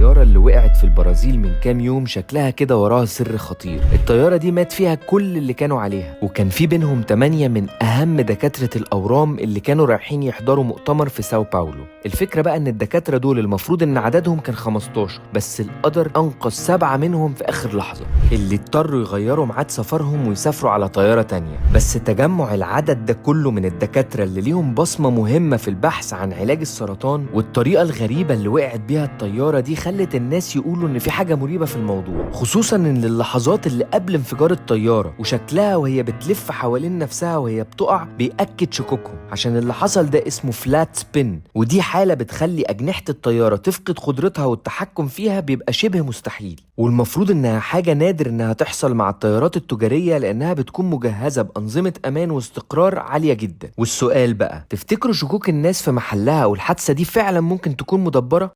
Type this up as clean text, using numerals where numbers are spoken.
الطيارة اللي وقعت في البرازيل من كام يوم شكلها كده وراها سر خطير. الطيارة دي مات فيها كل اللي كانوا عليها، وكان في بينهم 8 من أهم دكاترة الأورام اللي كانوا رايحين يحضروا مؤتمر في ساو باولو. الفكرة بقى إن الدكاترة دول المفروض إن عددهم كان 15، بس القدر أنقذ 7 منهم في آخر لحظة، اللي اضطروا يغيروا ميعاد سفرهم ويسافروا على طيارة تانية. بس تجمع العدد ده كله من الدكاترة اللي ليهم بصمة مهمة في البحث عن علاج السرطان والطريقة الغريبة اللي وقعت بيها الطيارة دي خلت الناس يقولوا إن في حاجة مريبة في الموضوع، خصوصا إن اللحظات اللي قبل انفجار الطيارة وشكلها وهي بتلف حوالين نفسها وهي بتقع بيأكد شكوكهم، عشان اللي حصل ده اسمه flat spin، ودي حالة بتخلي أجنحة الطيارة تفقد قدرتها والتحكم فيها بيبقى شبه مستحيل. والمفروض إنها حاجة نادر إنها تحصل مع الطيارات التجارية لأنها بتكون مجهزة بأنظمة أمان واستقرار عالية جدا. والسؤال بقى، تفتكروا شكوك الناس في محلها والحادثة دي فعلا ممكن تكون مدبرة؟